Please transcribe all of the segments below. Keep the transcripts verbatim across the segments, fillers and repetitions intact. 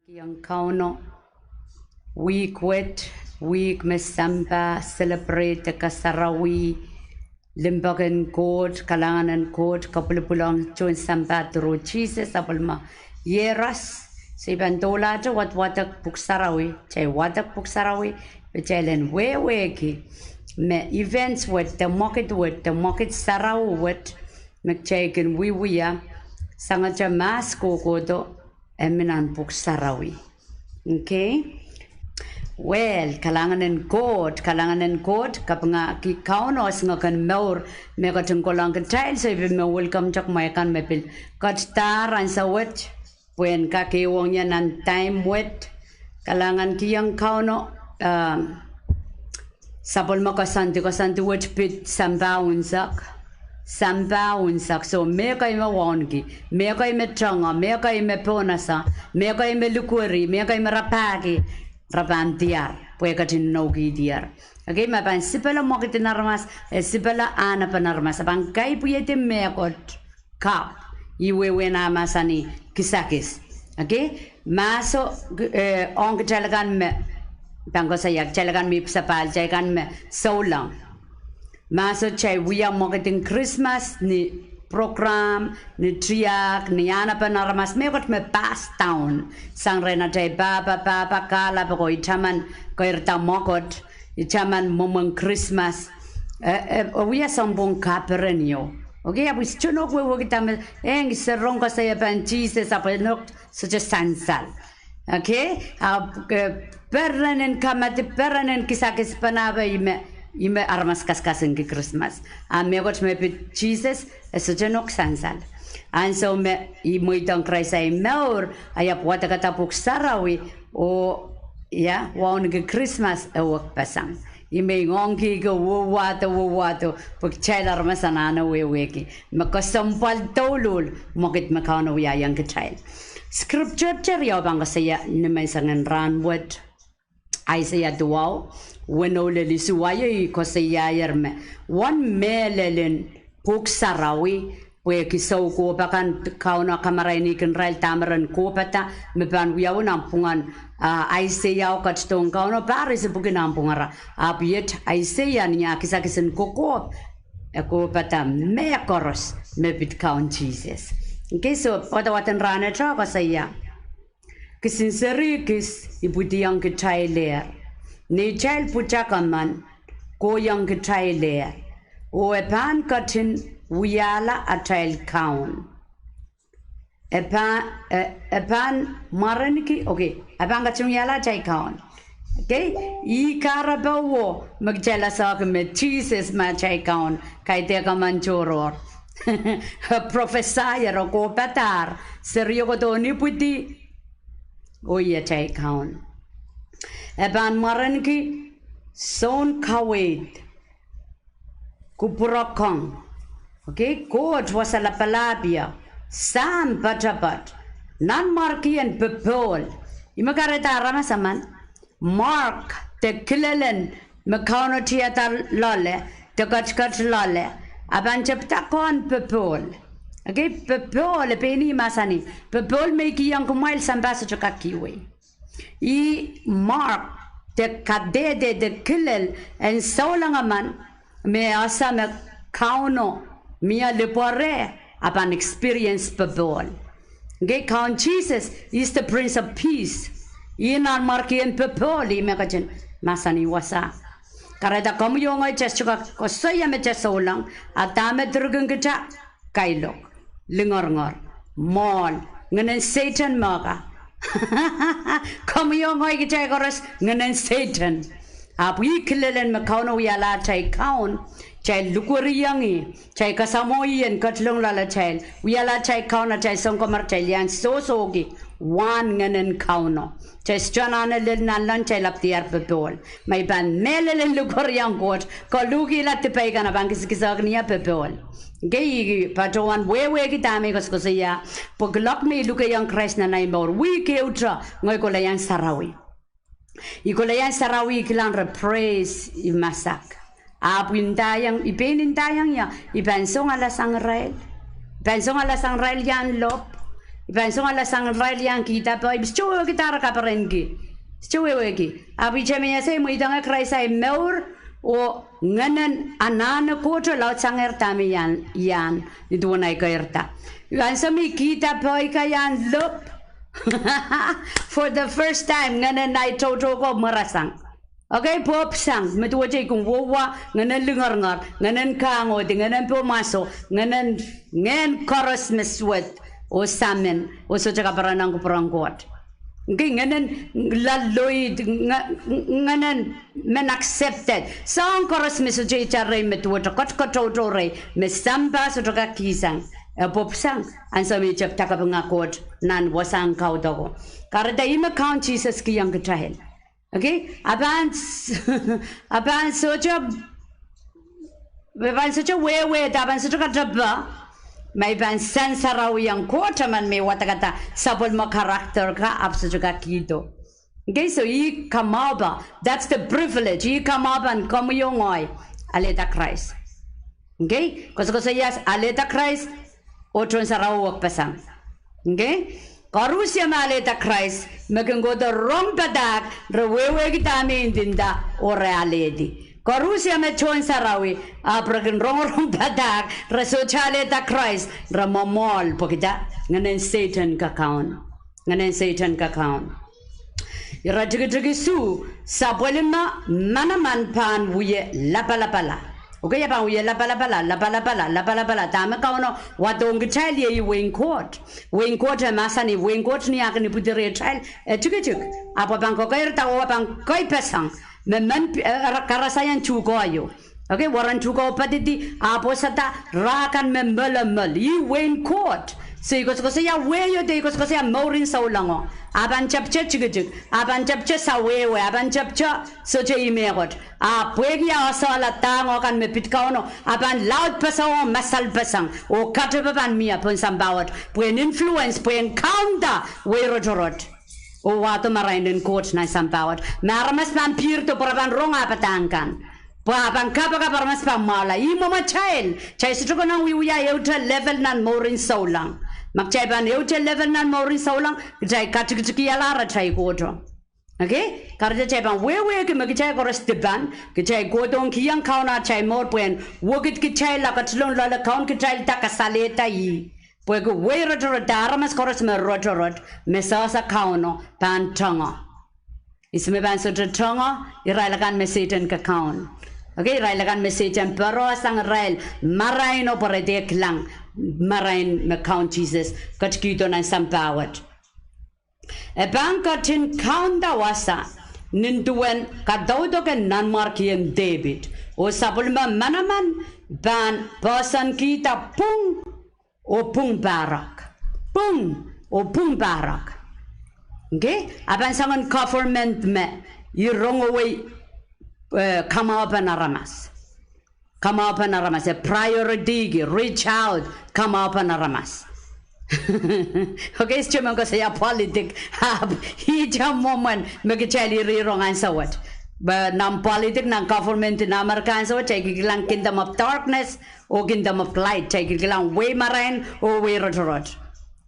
Kihong Kauno wihk wet, wihk me sampah celebrate kasarawi, limpoak en Koht, kalahngan en Koht, kapwilipwilong tohn sampah through Sises, sapwellime ieros. So I pahn doulahte wadwadek pwuhk sarawi, kitail wadek pwuhk sarawi, pwe kitail en wehwehki me events wet, de mwekid wet, de mwekid sarawi wet, me kitail kin wiewia, sangete mahs kohkohdo, e mi nan pwuhk sarawi. Okay? Well, kalahngan en Koht, kalahngan en Koht, kapingki Kauno esingek en mour me ketin kolahng kitail, so I pil men welcome-ehki mwekan me pil ketidohr ansou wet, pwehn kak ehuong ie nan time wet, kalahngan kihong Kauno, ah, sapwellime koasoandi, koasoandi wet pid sampah unsek, sampah unsek, so mehkei me wauneki, mehkei me tongo, mehkei me pohnese, mehkei me lukweri, mehkei me rapahki, re pahn diar, pwe e ketin inoukihdier. Okay, ma pahn sipele mwekid en aramas, e sipele ahnepen aramas, e pahn kaipwihedi mehkot kapw, ih wehwehn ah mahsanih kisakis. Okay, mahso, eh, ong kitail kan me, pahn koasoia kitail kan me ipwisapahl, kitail kan me souleng. Mahso kitail wia mwekid en Krismas ni program, ni tiahk, ni ahnepen aramas, mehkot me pass down sang rehn atail pahpa, pahpa, kahlap, oh ih taman keirda mwekid, ih taman mwomwen Krismas, e, e, e wia sounpwong kaperen ieu. Okay, ahpw I sohte nohk wehwehki dahme, e ngi se rong koasoia pahn Sises ahpw e nohk sohte sansal. Okay, ahpw, eh, perenen kamadi, perenen kisakis pahn ahpw ih me, ih me aramas kaskasingki Krismas. A mehkot me pid Sises, e sohte nohk sansal. Ansou me I mweidohng Krais ahi mour, I ahpw wadekada pwuhk sarawi, oh, ia, wauneki Krismas e wekpeseng. Ih me I ngoangki ke wehwehda, wehwehda, pwe kitail aramas anahne wehwehki me kesempwal douluhl mwekid me Kauno wiahiong kitail. Scripture teria pahn koasoia ni menseng en rahn wet, Aiseia duwau, weneu lel isuh, aio ih koasoiaier me uwen mehlel en pwuhk sarawi, pwehki soukohp akan Kauno kamarainihkin irail dahme ren kohpada, me pahn wiawi nanpwungen, ah, Aiseia oh ketidohng Kauno pahr isipwiki nanpwungara. Ahpw iet Aiseia ni ah kisakis en kokohp, e kohpada mehkoaros me pid Kaun Sises. Okay, so wadawad en rahnwet koasoia kisin seri kis ipwidiong kitailehr. Neitail pwutak emen kohiong kitailehr, oh e pahn ketin wiahla atail Kaun. E pahn, e, e pahn mwarenki, okay, e pahn ketin wiahla atail Kaun. Okay, ih kahrepe wo me kitail esehki me Sises me atail Kaun, kaidehk emen tohrohr. Professor ro kohpadahr, serio kohdo ipwidi, oh ih atail Kaun. E pahn mwarenki soun kaweid, kupwurokong. Okay, Koht wasa lapalahpie, Sahm poatopoat, Nanmwarkien popohl. Ih me kahrehda aramas emen Mark de kilelen me Kauno tiada loale, de ketiket loale, a pahn tepda kehn popohl. Okay, popohl, e pein ih mahsanih, popohl me I kihong kumwail sampah sohte kak kihwei. Ih Mark de kadehde de kilel en souleng emen me ese me Kauno mie lipwe reh, a pahn experience popohl. Okay, Kaun Sises is the Prince of Peace. Ih Nanmwarkien popohl, ih me ketin mahsanih wasa. Kahrehda komwi oh ngehi kitail sohte kak koasoia me kitail souleng, a dahme direkin kitail, kailok, lingeringer, mwohl, ngehnen Sehdan mehka. Komwi oh ngehi kitail koaros ngehnen Sehdan. Ahpw ih kilelen me Kauno wiahla atail Kaun, kitail lukweriong ih, kitail kasamwo ih en ketilong loalatail, wiahla atail Kaun, atail Sounkomour, kitail iang sohsohki wahn ngehnen Kauno. Kitail sohte anahne lel nanleng, kitail ahpw diar popohl. Ma I pahn mehlel en lukweriong Koht, koluhkihla dipei kan, a pahn kisakisohkin ie popohl. Okay, ih patohwan wehwehki dahme I koasokoasoia, pwe kuloak me I lukehiong Krais nan ahi mour, wihk ehute ngehi kohla iang sarawi. I kohla iang sarawi, I kilang re praise, I masak. Ahpw I ndaiong, I pein ndaiong ia, I pahn song alasang irail, I pahn song alasang irail iang lop. I pahn songala sang irail iang kihda pohi, I pil sohte wehwehki dahme re kaperenki. Sohte wehwehki. Ahpw ihte me I ese, I mweidohng Krais ahi mour, oh ngehnen anahne Koht laud sangehr dahme I ahn, I ahn, ni duwen ahi keirda. Ansou me I kihda pohi kan iang lop. For the first time, ngehnen ahi toutou ko mwerasang. Okay, pwopwsang, me duwehte I kin wowah, ngehnen lingeringer, ngehnen kahngohdi, ngehnen pwomwaso, ngehnen, ngehn koaros me suwed, oh samin, oh sohte kaperenong kupwuren Koht. Okay, ngehnen loalloid, nge-, ngehnen men accepted. Soahng koaros me sohte itar rehi me duwehte koht-, koht toutou rehi, me sampah sohte kak kihsang. E pwopwsang, ansou me I tepda kapinga Koht, nan wasahn kaudoko. Kahrehda ih me Kaun Sises kihong kitail. Okay? A pahn s-, a pahn sohte, a pahn sohte wehwehda, a pahn sohte katepe, ma I pahn sansarawiong Koht emen me wadekada sapwellime character ka ahpw sohte kak kihdo. Okay, so ih kamwahupe, that's the privilege, ih kamwahupen komwi oh ngehi, alehda Krais. Okay? Koasokoasoia alehda Krais, oh tohn sarawi wekpeseng. Okay? Koarusie me alehda Krais, me kin kohdo rong padahk, re wehwehki dahme I ndinda, oh re alehdi. Koarusie me tohn sarawi, ahpw re kin rongorong padahk, re sohte alehda Krais, re momohl pwehki dah, ngehnen Sehdan kakaun. Ngehnen Sehdan kakaun. Ire tikitik isuh, sapwellime manaman pahn wie lapalapala. Okay, e pahn wie lapalapala, lapalapala, lapalapala. Dahme Kauno wadohng kitail iei wehin Koht. Wehin Koht e mahsanih, wehin Koht ni ah kin ipwidi rehtail, e tikitik. Ahpw e pahn kokeirda oh e pahn keipeseng. Me men, eh, karasahiong tuhkeho. Okay, weren tuhkeho padidi, ahpw wosada rah kan me melimel. Ih wehin Koht. So I koasokoasoia wehio de I koasokoasoia mourin soulengo. A pahn tepte tikitik, a pahn tepte sawehwe, a pahn tepte sohte ih mehkot. Ahpw pwehki a esehla dahngo kan me pid Kauno, a pahn laudpeseng oh masalpeseng, oh katepe pahn mie pohn sampah wet, pwehn influence, pwehn kaunda wehi rotorot. Oh wahdo marain en Koht nan sampah wet. Me aramas pahn pihrdo pwe re pahn rong ah padahk kan. Pwe a pahn kapakap, aramas pahn mwahula. Ih mwomwatail. Kitail sohte konehng wiewia ehute level nan mourin souleng. Ma kitail pahn ehute level nan mourin souleng, kitail katikitikihla rehtail Kohto. Okay? Kahrehda kitail pahn wehwehki me kitail koaros dipan, kitail kohdohng kihong Kauno atail mour pwehn wekid kitailla, ketilong loale kaun kitailda, kasalehda ih. Pwehki wehi rotorot, aramas koaros me rotorot, me sehse Kauno, pahn tongo. Ihs me pahn sohte tongo? Irail akan me Sehdan kakaun. Okay, irail akan me Sehdan poarosang irail maraino pwe re dehr kilang marain me Kaun Sises ketikihdo nan sampah wet. E pahn ketin kaunda wasa nin duwen kadaudoken Nanmwarkien Depit, oh sapwellime manaman pahn poahsoankihda pwung oh pwung pahrek. Pwung oh pwung pahrek. Okay? A pahn soangen government me I rongowei, eh, kamwahupen aramas. Kamwahupen aramas, e priority ki, reach out, kamwahupen aramas. Okay, sohte men koasoia politic, ahpw ihte mwomwen me kitail irihrong ansou wet. Pwe nan politic, nan government en Amerika ansou wet, kitail kin kilang kingdom of darkness oh kingdom of light, kitail kin kilang wehi marain oh wehi rotorot.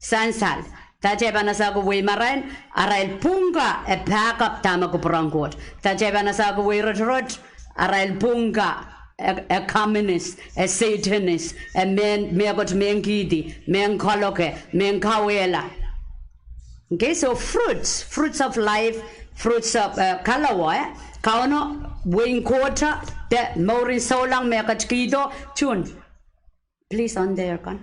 Sansal. Dah kitail pahn esehki wehi marain? Arail pwung ka e back up dahme kupwuren Koht. Dah kitail pahn esehki wehi rotorot? Arail pwung ka e, e communist, e Satanist, e mehn, mehkot mehn kihdi, mehn kaloke, mehn kauwehla. Okay, so fruits, fruits of life, fruits of, eh, kalowo, eh? Kauno, wehin Kohto, de mourin souleng me ketikihdo, tune. Please on the aircon.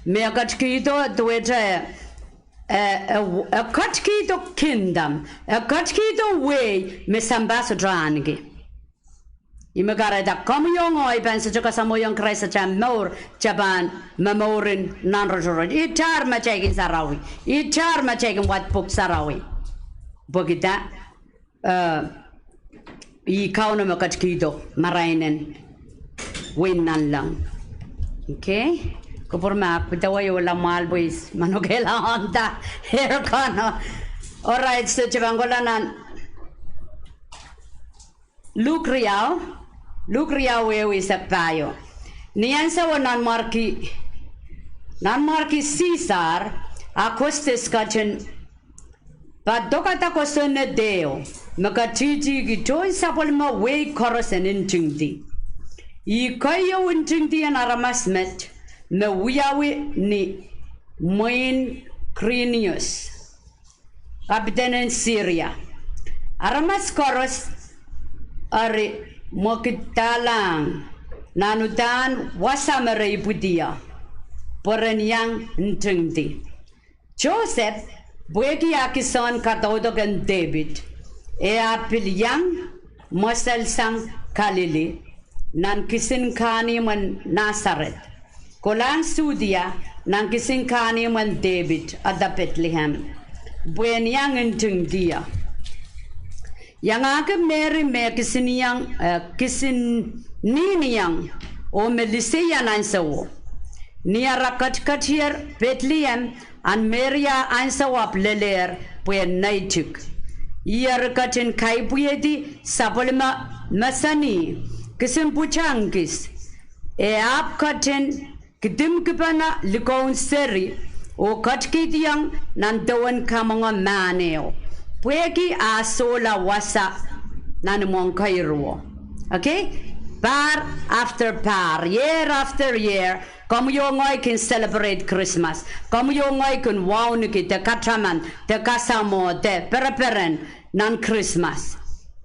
Me ketikihdo duwehte, eh, eh, eh, ketikihdo kingdom, eh, ketikihdo wehi me sampah sohte ahneki. Ih me kahrehda komwi oh ngehi pahn sohte kasamwoiong Krais atail mour, kitail pahn momour nan rotorot. Itar me kitail kin sarawi. Itar me kitail kin wad pwuhk sarawi. Pwehki dah, eh, ih Kauno me ketikihdo marain en wehin nanleng. Okay? Kupwur me ahpw pidawei oh lamwahl pwe I manokehla on the aircon. All right, so kitail pahn kohla nan Luk riau, Luk riau ehu eisek pahieu. Ni ansou oh Nanmwarki Nanmwarki Sisar, a Kostas ketin padokada kosonned ehu me ketihtihki tohn sapwellime wehi koaros en ntingdi. Ih keieu ntingdi en aramas met me wiawi ni mwein Kirinius, kapiten en Siria. Aramas koaros eri mwekidahlahng nan uhdahn wasa me re ipwidi ie, pwe ren iang ntingdi. Joseph, pwehki ah kihsehn kadaudok en Depit, e ahpw pil iang mweselsang Kalili, nan kisin kahnimw en Nasaret, kolahng Sudia, nan kisin kahnimw en Depit, ede Pedlehem, pwehn iang ntingdi ie. Iangahki Mery me kisinieng, eh, kisinieng, oh me liseiahn ansowo. Ni ara ketiketier Pedlehem, ahn Mery ah ansou ahpw lelehr pwe neitik. Ih eri ketin kaipwihedi sapwellime mesenih, kisin pwutak kis. E ahpw ketin kidimkipene likoun seri, oh ketikihdiong nan dewen kamwenge mahn ehu, pwehki ah sohla wasa nan imwong keiruwo. Okay? Pahr after pahr, year after year, komwi oh ngehi kin celebrate Krismas. Komwi oh ngehi kin wauneki de kataman de kasamwo de pereperen nan Krismas.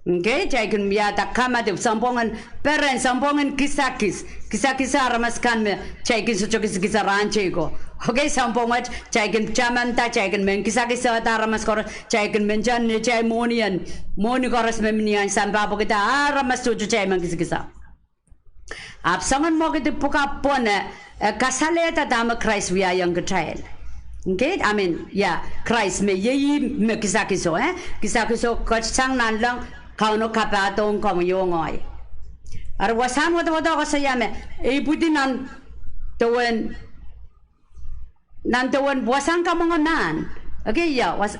Okay, kitail kin wiahda kamedek, sounpwong en peren, sounpwong en kisakis, kisakiso aramas kan me kitail kin sohte kisakiso rahn teiko. Okay, sounpwong wet kitail kin tamanda, kitail kin men kisakisehda aramas koaros, kitail kin men tang neitail mwohni en, mwohni koaros me mi ni ahn sampah pwehki dah, aramas tohto kitail men kisakiso. Ahpw soangen mwekid pwukat pwon, e kasalehda dahme Krais wiahiong kitail. Okay, I mean, yeah, Krais me iei ih me kisakiso, eh? Kisakiso ketiket sang nanleng, Kauno kapahdohng komwi oh ngehi. Eri wasahn wadawad koasoia me, e ipwidi nan dewen nan dewen wasahn kamwenge mahn. Okay, ia, was-,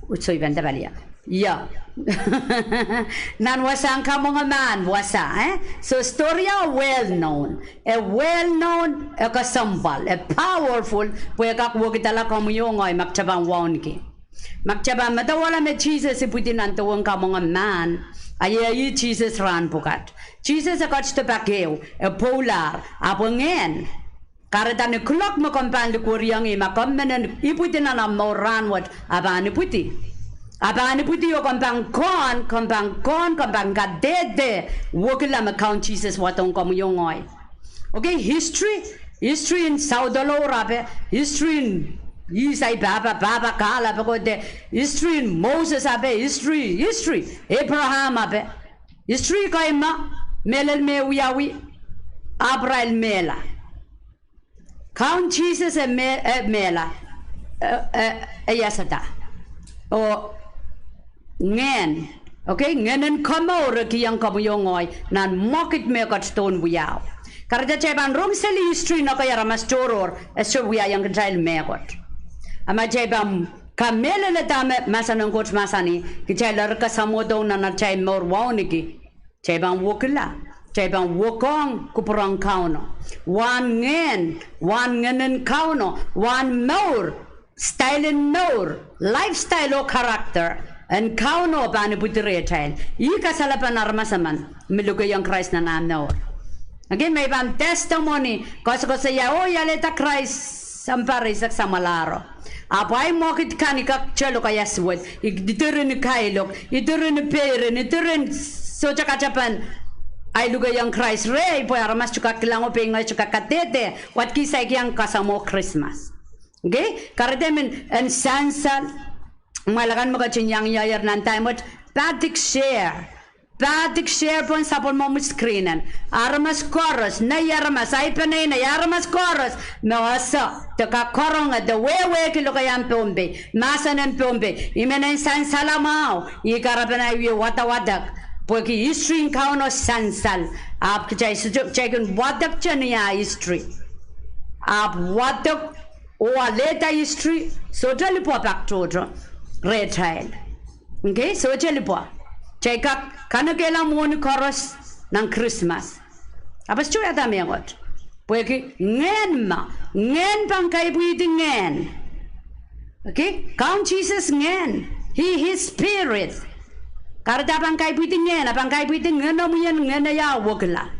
sohte pahn dapali ia. Ia. Nan wasahn kamwenge mahn wasa, eh? So story ah well known. E well known, e kesempwal, e powerful, pwe e kak wekidala komwi oh ngehi ma kitail pahn wauneki. Ma kitail pahn medewehla me Sises ipwidi nan dewen kamwenge mahn, a iei ih Sises rahn pwukat. Sises e ketido pak ehu, e pwoulahr, ahpw e ngehn. Kahrehda ni kuloak me komw pahn likwerihong ih, ma komw men ipwidi nan omw mour rahnwet, a pahn ipwidi. A pahn ipwidi oh komw pahn kohn, komw pahn kohn, komw pahn kadehde wekila me Kaun Sises wadohng komwi oh ngehi. Okay, history, history en South Olour ape, history en Isai pahpa, pahpa kahlap ako de, history en Moses ape, history, history, Abraham ape, history kei me, mehlel me wiawi, ahpw irail mehla. Kaun Sises e me-, e mehla, e, e, e iasada. Oh ngehn, okay, ngehn en komour e kihong komwi oh ngehi nan mwekid me ketidohn wiahu. Kahrehda kitail pahn rong seli history en ekei aramas tohrohr, e sohte wiahiong kitail mehkot. A ma kitail pahn kamehlele dahme mahsen en Koht mahsanih, kitail eri kasamwodohng nan atail mour wauneki. Kitail pahn wekila, kitail pahn wekiong kupwuren Kauno. Wahn ngehn, wahn ngehn en Kauno, wahn mour, style en mour, lifestyle oh character en Kauno pahn ipwidi rehtail. Ih kasalepen aramas emen me lukehiong Krais nan ah mour. Okay, me I pahn testimony, koasokoasoia, oh I alehda Krais sounpar eisek samwalahro. Ahpw ahi mwekid kan I kak teilokaia suwed, I diren kailok, I diren peirin, I diren sohte katepen ahi lukehiong Krais rehi, pwe aramas tuhke kilang oh pein ngehi tuhke kadehde, wadki saikinte kasamwo Krismas. Okay? Kahrehda men en sansal, kumwail akan me ketin iang ieier nan time wet, padahk share. Padahk share pohn sapwellimomwi screen en. Aramas koaros, nei aramas, ahi peneinei, aramas koaros me ese de kak karonge de wehwehki lokaiahn Pohnpei, mahsen en Pohnpei. I men en sansal mwahu, I kahrepen ahi wie wadawadek, pwehki history en Kauno sansal. Ahpw kitail sohte, kitail kin wadek teni ah history. Ahpw wadek oh alehda history, sohte lipwa pak tohto rehtail. Okay, sohte lipwa. Kitail kak kanekehla mwohni koaros nan Krismas. Ahpw e sohte wiahda mehkot. Pwehki ngehn me Ngehn pahn kaipwihdi ngehn. Okay? Kaun Sises ngehn. He is spirit. Kahrehda pahn kaipwihdi ngehn, a pahn kaipwihdi ngehnomwi en ngehn e wia wekila.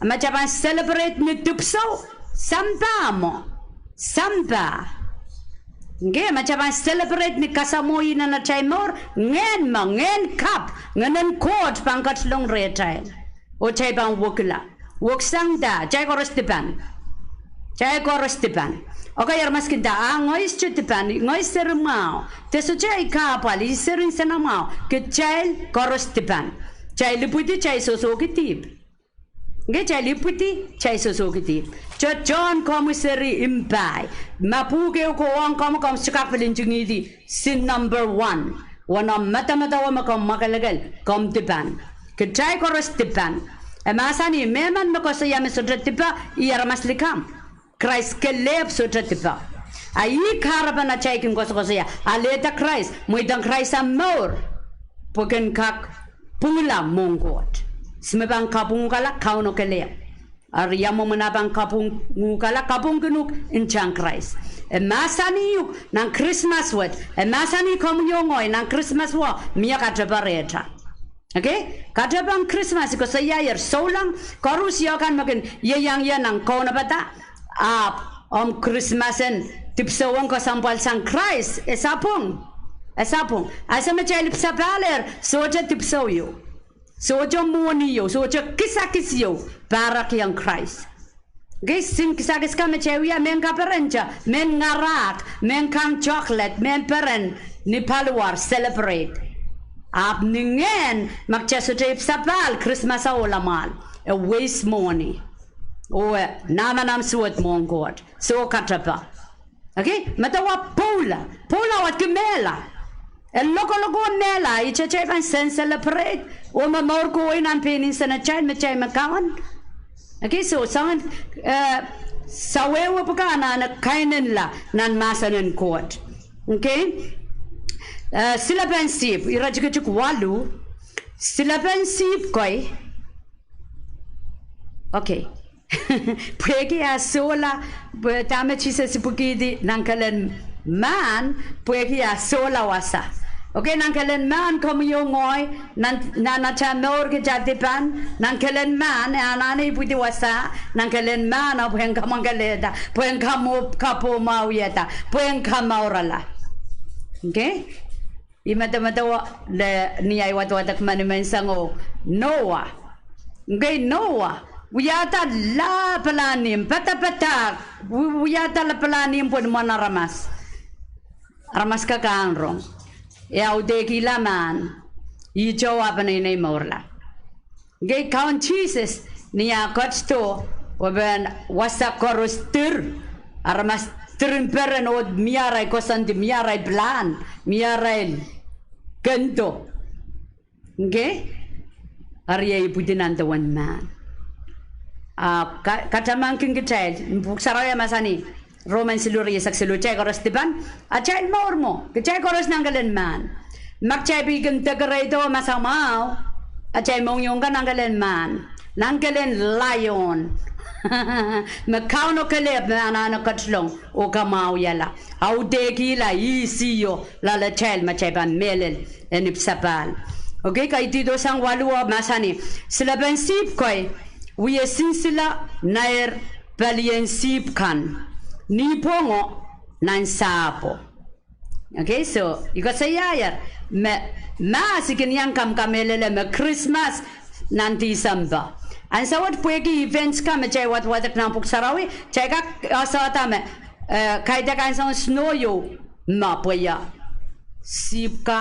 A ma kitail pahn celebrate ni dipwisou, sampah mwo. Sampah. Okay, ma kitail pahn celebrate ni kasamwo nan atail mour, ngehn me, ngehn kapw, ngehn en Koht pahn ketilong rehtail. Oh kitail pahn wekila. Weksang da, kitail koaros dipan. Kitail koaros dipan. Okay, aramas kin nda, a ngehi sohte dipan, ngehi seri mwahu. De sohte ei kahpwal, I seri nsenamwahu, kitail koaros dipan. Kitail ipwidi, kitail sohsohki dihp. Okay, kitail ipwidi, kitail sohsohki dihp. Tohtohn komwi seri mpahi. Ma pwuhk ehu kohwong komwi, komw sohte kak pil ntingihdi sin number one. Weneu medemedewe me komw mwakelekel, komw dipan. Kitail koaros dipan. E mahsanih, mehmen me koasoia me sohte dipe, ih aramas likamw. Krais kelehpw sohte dipe. A ih kahrepen atail kin koasokoasoia, alehda Krais, mweidohng Krais omw mour, pwe ken kak pwungla mwohn Koht. Se me pahn kapwungukala Kauno kelehpw. Eri ia mwomwen ah pahn kapwungukala, kapwungkin uhk, ntahn Krais. E mahsanih uhk nan Krismas wet, e mahsanih komwi oh ngehi nan Krismas wet, mie katepe rehtail. Okay? Katepen Krismas koasoiaier souleng koaros, ia kan me kin ieiang ie nan kaunopada, ahpw omw Krismas en dipwisou en kesempwal sang Krais, e sapwung. E sapwung. Ahnsou me kitail ipwsapahl er, sohte dipwisou ieu. Sohte mwohni ieu, sohte kisakis ieu, pahrekiong Krais. Okay, sin kisakis kan me kitail wia, mehn kaperente, mehn ngarahk, mehn kang chocolate, mehn peren, ni paliwar, celebrate. Ahpw ni ngehn, ma kitail sohte ipwsapahl, Krismas a ohla mwahl, e waste mwohni. Oh e namanam suwed mwohn Koht, soh katepe. Okay, medewe pwoula, pwoula wadki mehla. E lokoloko mehla, ihte kitail pahn celebrate, oh me mour kohwei nan pein nsenatail, me kitail me kaun. Okay, so soangen, eh, sawehwe pwukat anahne kainenla nan mahsen en Koht. Okay? Eh, silepen sihpw, iretikitik waluh, silepen sihpw kei. Okay. Pwehki a sohla, pwe dahme Sises ipwikihdi nan kelen mahn, pwehki a sohla wasa. Okay, nan kelen mahn komwi oh ngehi, nan, nan atail mour kitail dipan, nan kelen mahn, e anahne ipwidi wasa, nan kelen mahn, oh pwehn kamwakelehda, pwehn kamo-, kapwomwahuiada, pwehn kamourala. Okay? I medemedewe le ni ahi wadwadek menimen sang oh Noah. Okay, Noah. Wiahda lapalahn ihmw, padapadahk, wi-, wiahda lapalahn ihmw pwe ni mwohn aramas. Aramas kak pahn rong. E audehkihla mahn. Ihte e peneinei mourla. Okay, Kaun Sises, ni ah ketido, oh pahn wasa koaros dir, aramas diren peren oh mie arail koasoandi, mie arail pilahn, mie arail kendo. Okay? Eri e ipwidi nan dewen mahn. Ah, ka-, katamankin kitail, pwuhk sarawi e mahsanih, Roman siluh rieisek siluh, kitail koaros dipan, atail mour mwo, kitail koaros nan kelen mahn. Ma kitail pil kin dekereid oh masamwahu, atail mohngiong kan nan kelen mahn. Nan kelen laion. Me Kauno kelehpw me anahne ketilong oh kamwahuiala. Audehkihla ih sio loalatail ma kitail pahn mehlel en ipwsapahl. Okay, kaidehdo sang waluh e mahsanih, silepen sihpw kei wie sinsile nair palien sihpw kan, nipwongo nan sahpwo. Okay, so, I koasoiaier, me, mahs I kin iang kamkamehlele me Krismas nan Tisempe. Ansou wet pwehki events kan me kitail wadwadek nan pwuhk sarawi, kitail kak, eh, sehda me, eh, kaidehk ansoun snow ieu, ma pwe ia, sihpw ka,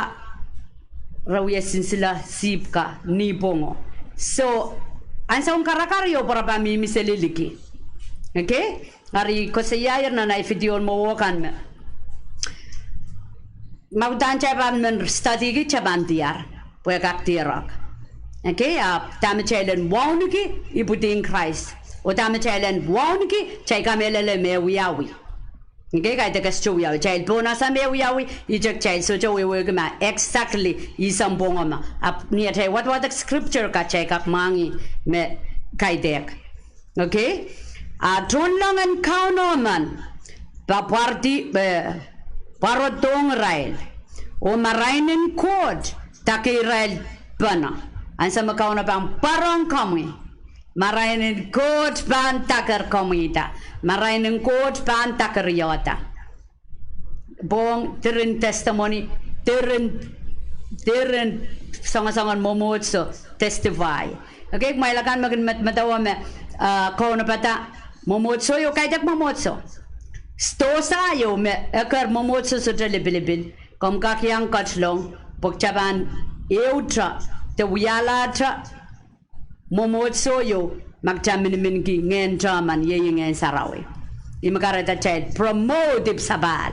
re wie sinsile sihpw ka, nipwongo. So, ansoun karakar ieu pwe re pahn mihmi seli liki. Okay? Eri I koasoiaier nan ahi video mwowe kan me, ma uhdahn kitail pahn men studyki kitail pahn diar, pwe kak dierek. Okay, a dahme kitail en wauneki, ipwidi Krais. Oh dahme kitail en wauneki, kitail kamehlele me wiawi. Okay, kaidehk e sohte wiawi. Kitail pwonasa me wiawi, ihte kitail sohte wehwehki ma exactly ih sounpwongo me. Ahpw ni atail wadwadek scripture ka kitail kak mwahngih me kaidehk. Okay? A tohnleng en Kauno men, pahn pwardi, eh, pwarodohng irail. Oh marain en Koht dakeirail pene. Ansou me Kauno pahn pwarohng komwi, marain en Koht pahn daker komwida. Marain en Koht pahn daker iehda. Pwong, diren testimony, diren, diren soangosoangen mwomwohdiso testify. Okay, kumwail akan me kin medemedewe me, ah, kaunopada mwomwohdiso ieu, kaidehk mwomwohdiso. Sidohsa ieu me eker mwomwohdiso sohte lipilipil. Komw kak iang ketilong, pwe kitail pahn ehute, de wialahte mwomwohdiso ieu, ma kitail miniminki ngehn tehmen, iei Ngehn Sarawi. Ih me kahrehda kitail promote ipwsapahl.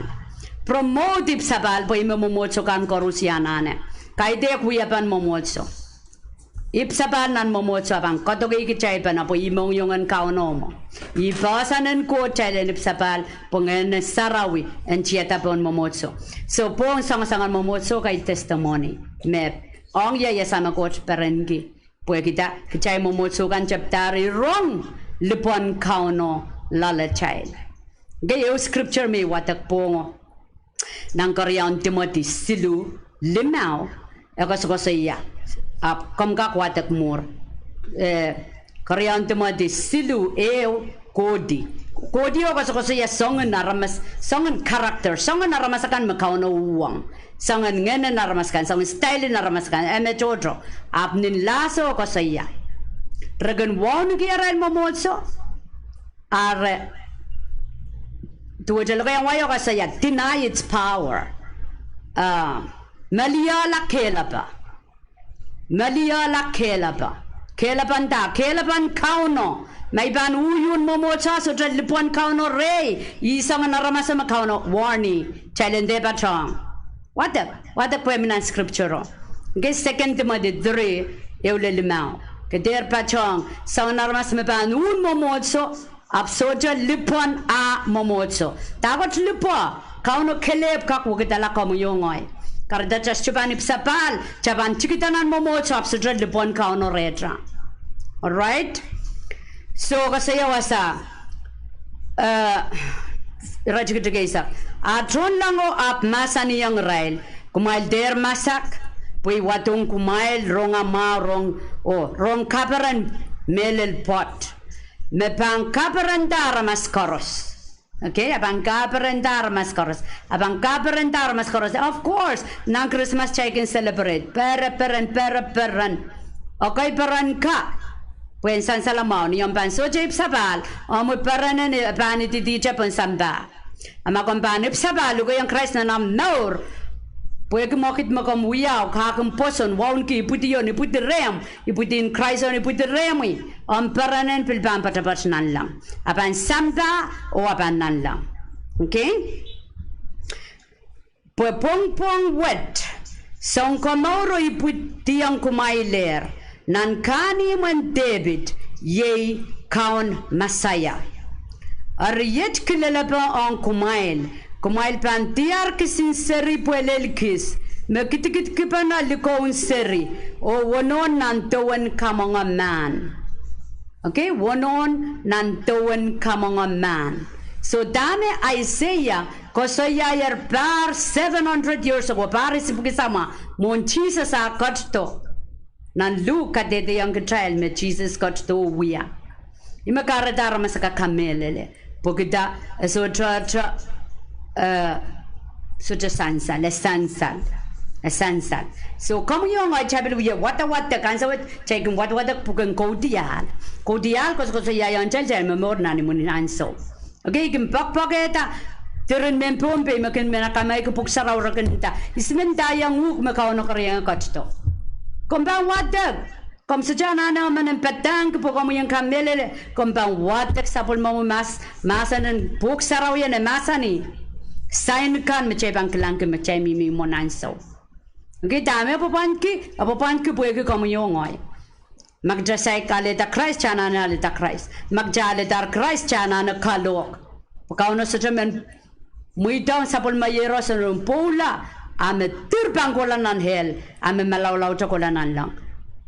Promote ipwsapahl pwe ih me mwomwohdiso kan koaros anahne. Kaidehk wiepen mwomwohdiso. Ipwsapahl nan mwomwohdiso a pahn koadokeikitail pene pwe ih mohngiong en Kauno mwo. Ih poahsoan en Koht kitail en ipwsapahl pwe Ngehn Sarawi en tiada pohn mwomwohdiso. So pwong soangosoangen mwomwohdiso kaidehk testimony me ong ie, ie Sahm Koht perenki. Pwehki kitail mwomwohdiso kan tepdahri rong lipwen Kauno loalatail. Okay, ehu scripture me I wadek pwongo nan Keriaun Timoty siluh limau, e koasokoasoia. Ahpw komw kak wadek mwuhr. Eh, Keriaun Timoty siluh ehu kohdi. Kohdi o koasokoasoia soangen aramas, soangen character, soangen aramas akan me Kauno uhwong. Soangen ngehnen aramas akan, soangen style en aramas akan, e me tohto. Ahpw nin last o koasoia, re kin wauneki arail mwomwohdiso, a re, duwehte lokaiahn wai o koasoia, deny its power. Ah, meliehla kehlepe. Meliehla kehlepe. Kehlepen da, kehlepen Kauno. Ma I pahn uhwong mwomwohdiso a sohte lipwen Kauno rehi, ih soangen aramas me Kauno warn-i, kitail en dehr patohng. Wadek, wadek pwe mi nan scripture o. Okay, Second Timothy three, ehu lel limau. Ke dehr patohng, soangen aramas me pahn uhwong mwomwohdiso, ahpw sohte lipwen ah mwomwohdiso. Dahkot lipwe, Kauno kelehpw kak wekidala komwi oh ngehi. Kahrehda kitail sohte pahn ipwsapahl, kitail pahn tikida nan mwomwohdiso ahpw sohte lipwen Kauno rehtail. Alright? So, koasoia wasa, eh, ire tikitik eisek. A tohnlengo ahpw mahsanihong irail, kumwail dehr masak, pwe I wadohng kumwail rong amwahu, rong, oh, rong kaperen mehlel pwoat. Me pahn kaperenda aramas koaros. Okay, a pahn kaperenda aramas koaros. A pahn kaperenda aramas koaros. Of course, nan Krismas kitail kin celebrate. Pere peren, pere peren. Okay, peren ka. Pwe en sansal mwahu, ni omw pahn sohte ipwsapahl, omw peren en pahn ididihte pohn sampah. A ma komw pahn ipwsapahl, lukehiong Krais nan omw mour, pwehki mwekid me komw wiahu, kahkihong pwoson, wauneki ipwidion, ipwidi rehmw, ipwidin Krais oh ipwidi rehmwi, omw peren en pil pahn poatopoat nanleng. A pahn sampah, oh a pahn nanleng. Okay? Pwe pwongpwong wet, Sounkomouro ipwidiong kumwailehr, nan kahnimwen Depit, iei Kaun Mesaia. Eri iet kilelepe ong kumwail, kumwail pahn diar kisin seri pwelel kis, me kidikidkipene likoun seri, oh wonohn nan dewen kamwenge mahn. Okay, wonohn nan dewen kamwenge mahn. So dahme Aiseia koasoiaier pahr seven hundred years ago, pahr isipwiki samwa mwohn Sises ah ketido. Nan Luk kadehdehiong kitail me Sises ketido wia. Ih me kahrehda aramas akan kamehlele. Pwehki da, e sohte, eh, sohte sansal, e sansal, e sansal. So komwi oh ngehi kitail pil wie wadawadek, ansou wet kitail kin wadawadek pwuken Kaudiahl. Kaudiahl koasokoasoiaiong kitail, kitail momour nan imwin ansou. Okay, I kin poakpoakehda diren mehn Pohnpei me kin men akamaiki Pwuhk Sarawi, re kin nda, I men ndaiong uhk me Kauno kerenieng ketido. Komw pahn wadek. Komw sohte anahne emen en padahngki pwe komwi en kamehlele. Komw pahn wadek sapwellimomwi mahs-, mahsen en Pwuhk Sarawi e mahsanih. Sain kan me kitail pahn kilangki me kitail mihmi mwo nan ansou. Okay, dahme e pwupwandki, e pwupwandki pwehki komwi oh ngehi. Ma kitail saik alehda Krais, kitail anahne alehda Krais. Ma kitail alehdahr Krais, kitail anahne kalohk. Pwe Kauno sohte men mweidohng sapwellime ieroson en pwoula, a me dir pahn kohla nan hell, a me malaulaute kohla nanleng.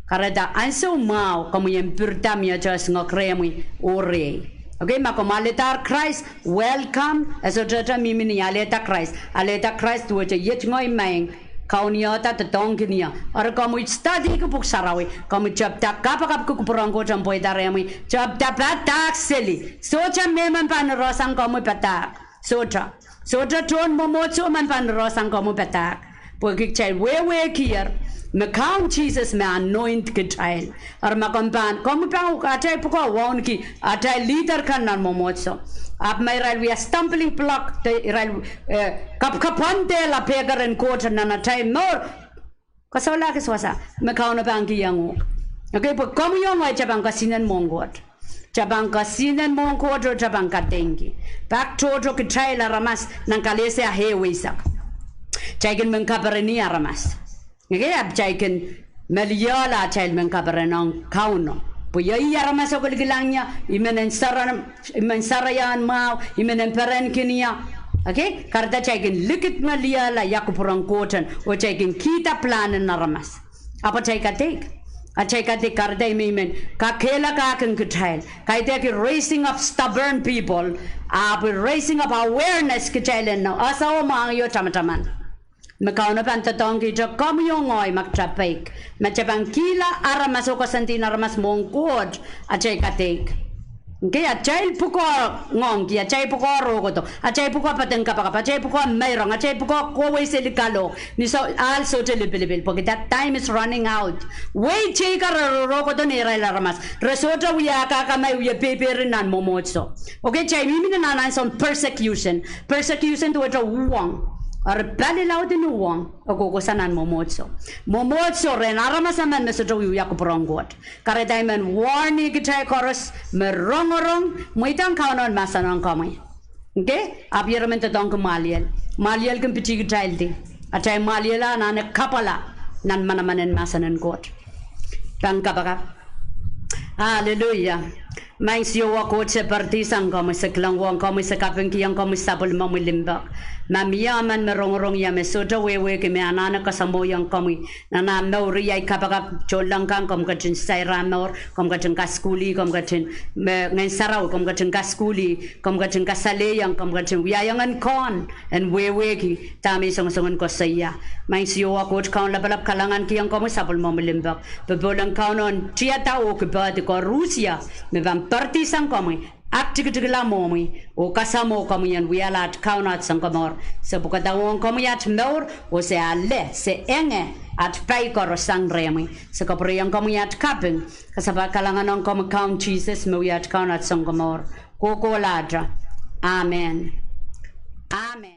Kahrehda ansou mwahu komwi en pirida mie kitail singek rehmwi oh rehi. Okay, ma komw aledahr Krais, welcome. E sohte mihmi ni alehda Krais. Alehda Krais duwehte iet ngehi maing. Kaunihda, doadoahngkin ie. Eri komwi studyki pwuhk sarawi. Komwi tepda kapakapki kupwuren Koht en pweida rehmwi. Tepda padahk seli. Sohte mehmen pahn irehsang komwi padahk. Sohte. Sohte tohn mwomwohdiso men pahn irehsang komwi padahk. Pwehki kitail wehwehkier me Kaun Sises me anoint kitail. Eri ma komw pahn, komwi pahn, atail pwukoa wauneki, atail leader kan nan mwomwohdiso. Ahpw ma irail wia stumbling block, de irail, eh, kapkapwandehla pehker en Koht nan atail mour, kasohla kis wasa, me Kauno pahn kihong uhk. Okay, pwe komwi oh ngehi kitail pahn kesihnen mwohn Koht. Kitail pahn kesihnen mwohn Koht oh kitail pahn kadeingki. Pak tohto kitail aramas nan Kalesia ehu eisek. Kitail kin men kapereni aramas. Okay, ahpw kitail kin meliehla atail men kaperenohng Kauno. Pwe iei ih aramas e kilikilang ie, I men en sara, I men sarawi en mwahu, I men en perenki ie. Okay, kahrehda kitail kin likidmeliehla ia kupwuren Koht en, oh kitail kin kihda pilahn en aramas. Ahpw atail kadeik. Atail kadeik, kahrehda I men, I men kakehlakahkin kitail. Kaidehk raising up stubborn people, ahpw raising up awareness kitail en nan, ese oh mwahngih oh tamataman. Me Kauno pahn doadoahngkihte komwi oh ngehi ma kitail peik. Ma kitail pahn kihla aramas oh koasoandien aramas mwohn Koht, atail kadeik. Okay, atail pwukoa ngoangki, atail pwukoa rohkodo, atail pwukoa patehng kapakap, atail pwukoa meirong, atail pwukoa kohwei seli kalohk. Ni so, ahl sohte lipilipil, pwehki that time is running out. Wehi teikan re rohkodo neirail aramas. Re sohte wia kak me wie peipeiri nan mwomwohdiso. Okay, kitail mihmi nan ansoun persecution. Persecution duwehte uhwong. Eri palilaud en uhwong e kohkohsang nan mwomwohdiso. Mwomwohdiso rehn aramas emen me sohte wiewia kupwuren Koht. Kahrehda I men warn-i kitail koaros me rongorong, mweidohng Kauno en mahsanihong komwi. Okay? Ahpw ieremen doadoahngki mwahliel. Mwahliel kin pitih kitaildi. Atail mwahliel anahne kapwala nan manaman en mahsen en Koht. Pahn kapakap. Aleluia. Maing Siohwa Koht, se poaridi sang komwi, se kilang uhwong komwi, se kapingkihong komwi sapwellimomwi limpoak. Ma mie emen me rongorong ie me sohte wehwehki me anahne kasamwohiong komwi nan ah mour, iei ahi kapakap. Tohnleng kan komw ketin sair ah mour, komw ketin kasukuhlih, komw ketin, me Ngehn Sarawi komw ketin kasukuhlih, komw ketin kasalehiong, komw ketin wiahiong en kohn en wehwehki dahme I songosongen koasoia. Maing Siohwa Koht Kaun lapalap, kalahngankihong komwi sapwellimomwi limpoak. Popohl en Kauno en tiada oh kipohdi koarusie me pahn poaridi sang komwi, aktikitikla mwohmwi, oh kasamwo komwi en wiahla at Kaun, at Sounkomour. Se pwukada uhwong komwi at mour, oh se ale, se enge at pai koaros sang rehmwi. Se kapwurehiong komwi at kaping, kasapahl kalahngan ong komwi Kaun Sises me wia at Kaun, at Sounkomour. Kohkohlahte. Amen. Amen.